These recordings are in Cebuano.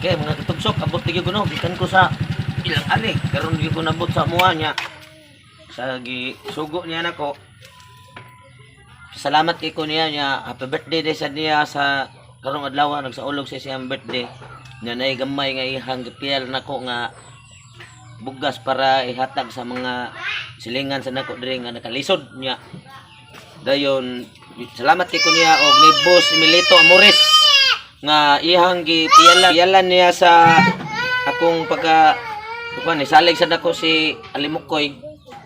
Okay, mga katugsok, abot gyud ko no, gikan ko sa ilang ali, karon gyud ko nabot sa amuha niya. Sa gisugo niya nako. Salamat kay ko niya niya, happy birthday day sa niya sa karong adlaw nagsaulog siya siyang birthday. Nya nay gamay nga ihang gipiyal nako nga bugas para ihatag sa mga silingan sa nako diri nga nakalisod niya. Dayon, salamat kay ko niya og ni Boss Emilito Amores nga ihang gipiyala piyalan niya sa akong pagka kuan ni salig sad ako si Alimukoy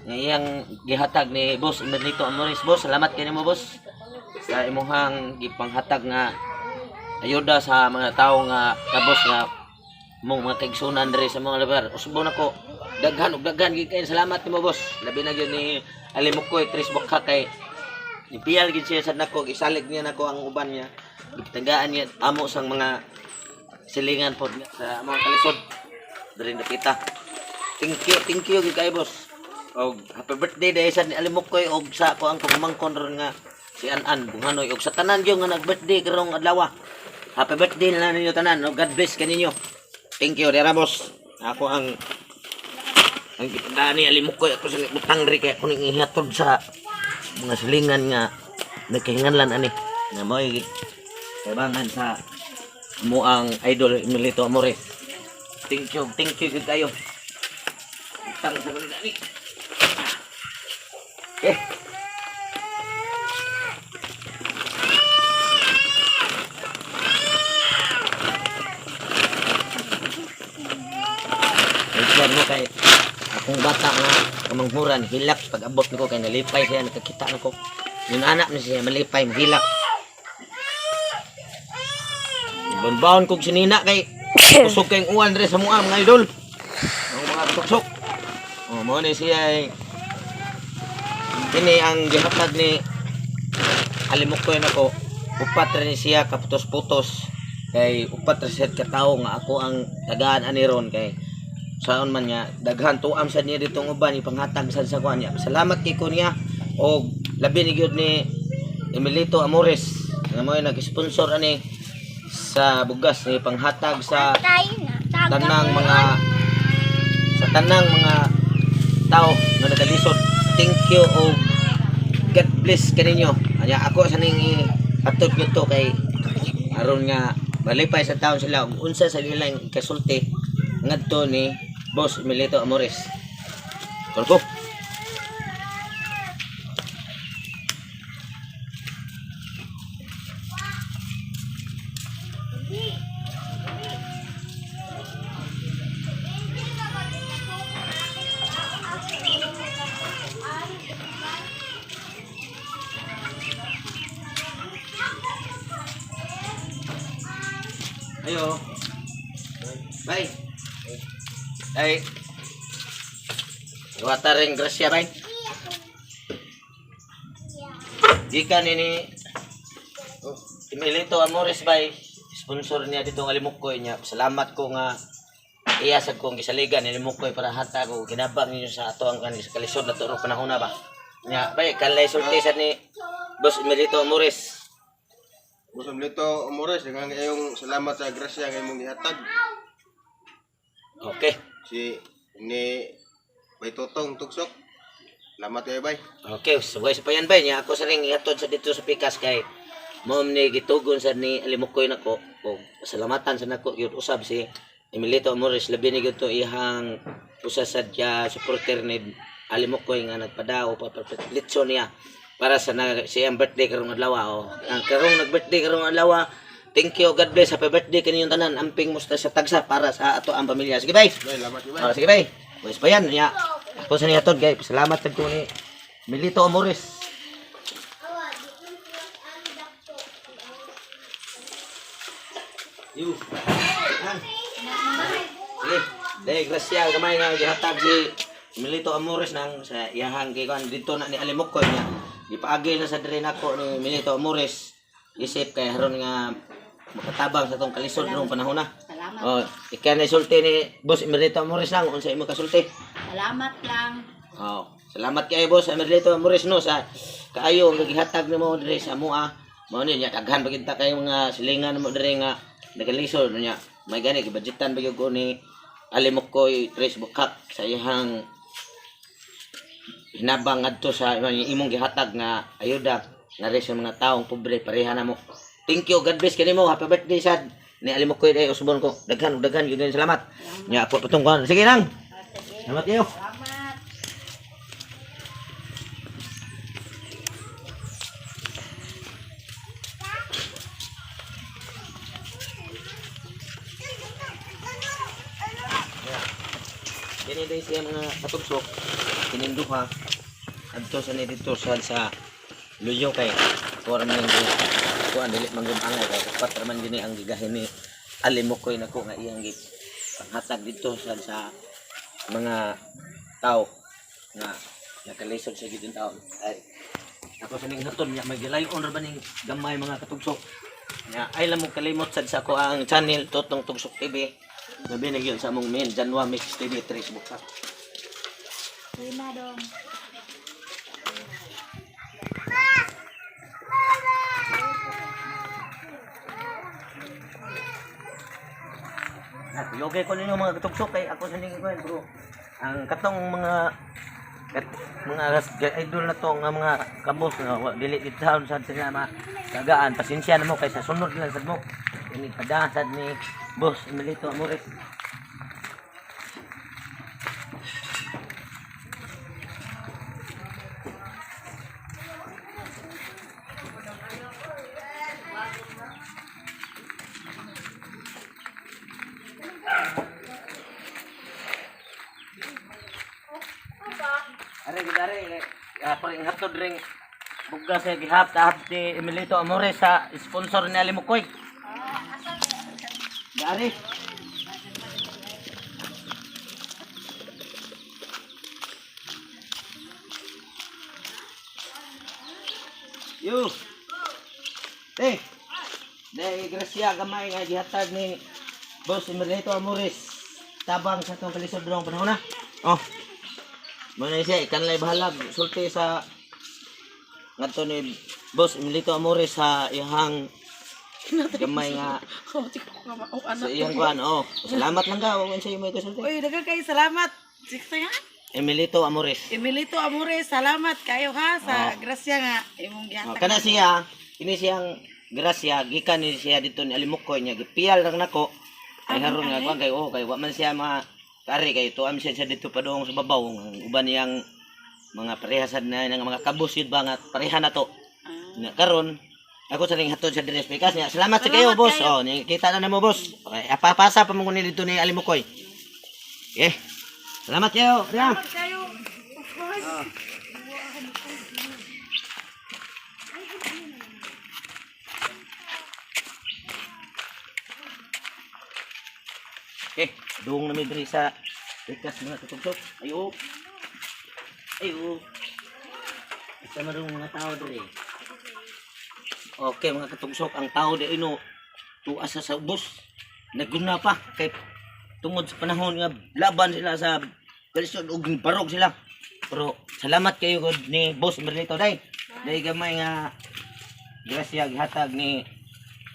nga iyang gihatag ni Boss Emilito Amores. Boss, salamat kay nimo, boss, sa imuhang gipanghatag nga ayuda sa mga tawo nga kabos nga mong mga kaigsunan diri sa mga lugar. Usbon ako daghan og daghan gid kay salamat nimo, boss. Labi na gyud ni Alimukoy Tris Bukha kay nipiyal gid siya sa nako, gisalig niya nako ang uban niya. Gitagaan niya amo sang mga silingan pod sa mga kalisod diri nakita. Thank you gid kay boss. Og happy birthday dahil sa ni Alimukoy og sa ako ang pagmangkon ron nga si An-an Bunghanoy og sa tanan gyud nga nag-birthday karong adlaw. Happy birthday na ninyo tanan. Og God bless kaninyo. Thank you, Dera boss. Ako ang gitandaan ni Alimukoy ako sa butang ri kay ako ning ihatod sa mga silingan nga nagkahinganlan ani nga mo'y tabangan sa mo ang idol Emilito Amores. Thank you gud kayo. Butang sa kanila ni. Eh. Ay, mo kay akong bata nga kamanghuran hilak pag abot nako kay nalipay siya nakakita nako. Yung anak ni siya malipay hilak. Bonbon kog sinina kay kusog kay uwan dre sa mua mga idol. Ang mga tuksok. Oh, mo ni siya ay kini ang gihatag ni Alimukoy nako. Upat ra ni siya kaputos-putos kay upat ra siya ka tawo nga ako ang tagaan ani ron kay saon man nga daghan tuam sad niya ditong uban ipanghatag sad sa kuan niya. Salamat kay ko niya og labi ni gyud ni Emilito Amores nga mo'y nag-sponsor ani sa bugas ni panghatag sa tanang mga sa tanang mga tao nga nagalisod. Thank you og God bless kaninyo. Anya ako sa ning atod nyo to kay aron nga malipay sa taon sila ug unsa sa ilang kasulti ngadto ni Boss Emilito Amores. Tulko. Ayo. Bye. Ay. Wata rin grasya, bay. Gikan ni ni Emilito Amores, bay. Sponsor niya dito ng Alimukoy niya. Salamat ko nga iya sad kong gisaligan ni Alimukoy para hatag og kinabang ninyo sa ato ang kanis kalisod na turong panahon na ba. Nya, bay, kalay sulti sad ni Boss Emilito Amores. Boss Emilito Amores, daghang kayong salamat sa grasya nga imong gihatag. Okay. Si ni Bay Totong Tugsok. Salamat kayo, bay. Okay, so guys, pa yan ba niya? Ako sa ring ihatod sa dito sa Pikas kay mom ni gitugon sa ni Alimukoy nako o salamatan sa nako gyud usab si Emilito Amores labi ni gyud to ihang usa sa dya supporter ni Alimukoy nga nagpadao pa litso niya para sa na, siyang birthday karong adlaw o ang karong nag-birthday karong adlaw. Thank you, God bless, happy birthday kaninyong tanan. Amping musta sa tagsa para sa ato ang pamilya. Sige, bye. Bay, salamat kayo, bay. Oh, sige, bay. Wes pa yan niya. Ako sa niya tod, guys. Salamat sad ko ni Milito Amores. You. Yan. Sige. Dahil grasya gamay nga gihatag si Milito Amores nang sa iyahang gikuan dito na ni Alimukoy niya. Gipaagi na sa diri nako ni Milito Amores. Isip kay haron nga makatabang sa tong kalisod noong panahon na. Salamat. Oh, ikaw na isulti ni Boss Emerito Amores lang unsa imo kasulti. Salamat lang. Oh, salamat kayo Boss Emerito Amores no sa kaayo ang gihatag nimo diri sa amoa. Mao ni nya daghan pa kita kayo mga silingan mo diri nga nagalisod niya. May gani gibudgetan ba gyud ko ni Alimokoy Tres Bukak sa iyang hinabang ngadto sa imong gihatag nga ayuda ngari sa mga taong pobre pareha na mo. Thank you, God bless kanimo. Happy birthday sad ni Alimokoy day usbon ko. Daghan ug daghan gyud salamat. Nya ako patong kuan. Sige lang. Salamat kayo. Salamat. Kini day siya mga katugsok. Kining duha adto sa ni dito sa Luyo kay kuan man ning kuan dili man gyud angay kay upat ra man gini ang gigahin ni Alimokoy nako nga iyang gi panghatag dito sa mga tao nga nakalisod sa gid taon. Ay ako sa ning haton nya may gilayon ra ba ning gamay mga katugsok. Nya ay lang mo kalimot sad sa ako ang channel Totong Tugsok TV. Labi na gyud sa among main Janwa Mix TV Tres Bukak. Uy na dong. Kuyogay ko ninyo mga katugsok kay ako sa ning kuan bro. Ang katong mga kat, mga idol na to nga mga kabos nga dili gid taon sad sila ma tagaan, pasensya na mo kay sa sunod lang sad mo. Ini padasad ni Boss Emilito Amores. Are gid are ako ring hatod ring bugas sa gihap tahap ni Emilito Amores sa sponsor ni Ali Mukoy. Dari. Yo. Eh. Dai grasya gamay nga gihatag ni Boss Emilito Amores. Tabang sa tong kalisod durong panahon na. Oh. Muna siya ikanlay bahalag sulti sa ngadto ni Boss Emilito Amores sa iyang gamay nga Oh, di ko nga oh, sa anak. iyang kuan. Oh, salamat lang ka kung sa imo ikasulti. Uy, daghang kayo salamat. Siksa nga. Emilito Amores. Emilito Amores, salamat kayo ha sa Oh. grasya nga imong Oh, gihatag. kana siya, kini siyang grasya gikan ni siya dito ni Alimukoy niya gipiyal lang nako. Ay haron nga kuan kay oh kay wa man siya ma kari kay tuam siya siya dito padung sa babaw ang uban niyang mga parehasad na nga mga kabus yun ba nga pareha na to. Ah. Nga karon ako sa ring hatod sa Dres Pikas niya. Salamat sa kayo, Salamat boss. kayo. Oh, ni kita na namo, boss. Okay, apapasa pa mo ni dito ni Alimukoy. Eh. Salamat kayo. Riya. Salamat kayo. Okay, duong na mi diri sa Pikas mga tutugtog. Ayo. Ayo. Isa man mga tao diri. Okay, mga katugsok, ang tao di ino tuas sa ubos. Naguna pa kay tungod sa panahon nga laban sila sa kalisod ug barog sila. Pero salamat kayo god ni Boss Merlito day. Day gamay nga grasya gihatag ni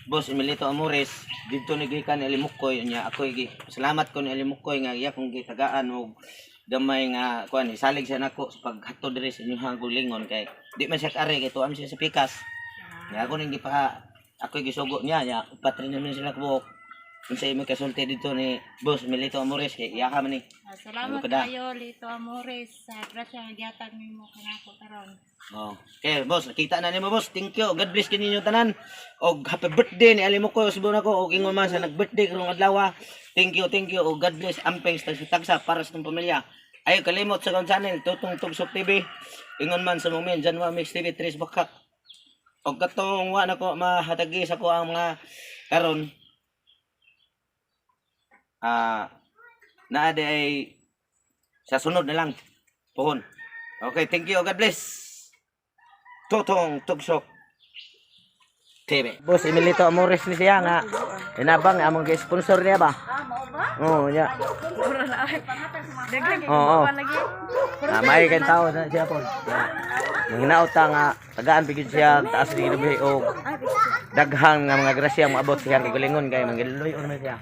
Boss Emilito Amores didto ni gikan ni Alimukoy nya ako'y gi salamat ko ni Alimukoy nga iya kong gitagaan og gamay nga kuan isalig siya nako sa paghatod diri sa inyong gulingon kay di man siya kaari kay tuam siya sa pikas. Nya ako ning gipa ako'y gisugo niya nya upat rin naman sila kabuok unsa imong kasulti dito ni Boss Emilito Amores kay iya ka man ni. Ah, salamat Ano ka da? kayo Lito Amores sa grasya nga gihatag nimo kanako karon. Oh. Okay, boss, nakita na nimo boss. Thank you. God bless kininyo tanan. Og happy birthday ni Alimukoy usbon ako og ingon man sa nag-birthday karong adlaw. Thank you, thank you. Og God bless amping sa tagsa para sa itong pamilya. Ayo kalimot sa akong channel Tutong Tugsok TV. Ingon man sa mong main Janwa Mix TV Tres Bakak. Og katong wa nako mahatagi sa ko ang mga karon. Ah, naa di ay sa sunod na lang. Pohon. Okay, thank you. God bless. Totong Tugsok TV. Boss Emilito Amores ni siya nga. Inabang among gi-sponsor niya ba? Ah, mao ba? Oo, niya. Daghang Oo. kuan lagi. Ah, may kay tao na siya po. Manghinaot ta nga tagaan bigid siya taas ni ginubi og Daghang nga mga grasya moabot sa iyang kagalingon kay mangiluy-on man siya.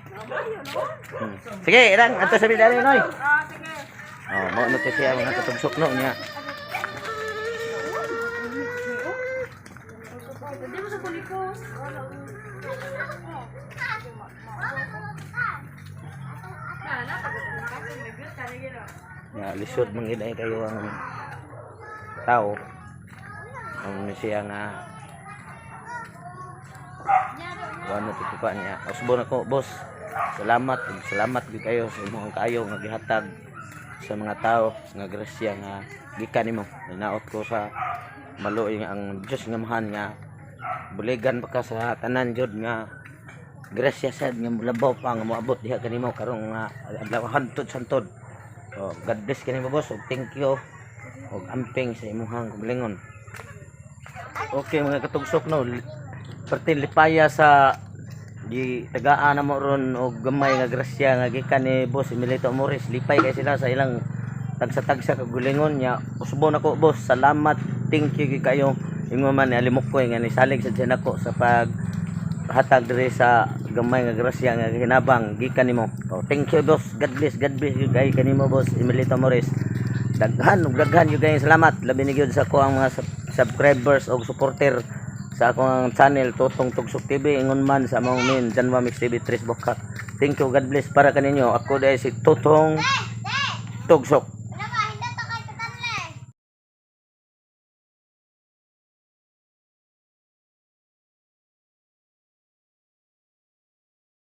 Sige, irang ato sa bidali noy. Oh, mao na to siya, mga katugsok, no niya. Ya, lisod man gid ay kayo ang tao. Ang siya nga kuan na tikuan niya. Usbon ako, boss. Salamat, ug salamat gyud kayo sa imong kaayo nga gihatag sa mga tao nga grasya nga gikan nimo. Hinaot ko sa maluoy nga ang Dios nga Amahan nga buligan pa ka sa tanan jud nga grasya sad nga mulabaw pa nga moabot diha kanimo karong nga adlaw hantod santod. Oh, God bless kanimo, boss, ug thank you ug amping sa imong kagalingon. Okay, mga katugsok, no. Perti lipaya sa di tagaan na mo ron og gamay nga grasya nga gikan ni Boss Emilito Amores. Lipay kay sila sa ilang tagsa-tagsa kagulingon niya. Usbon ako, boss. Salamat. Thank you gyud kayo. Ingon man ni Alimukkoy nga nisalig sa dyan ako sa pag hatag diri sa gamay nga grasya nga hinabang gikan nimo. Oh, thank you, boss. God bless, God bless you kay kanimo, Boss Emilito Amores. Daghan ug daghan gyud kayo salamat. Labi ni gyud sa ako ang mga subscribers og supporter sa akong channel Totong Tugsok TV, ingon man sa among main Janwa Mix TV Tres Bokak. Thank you, God bless para kaninyo. Ako dahil si Totong Tugsok.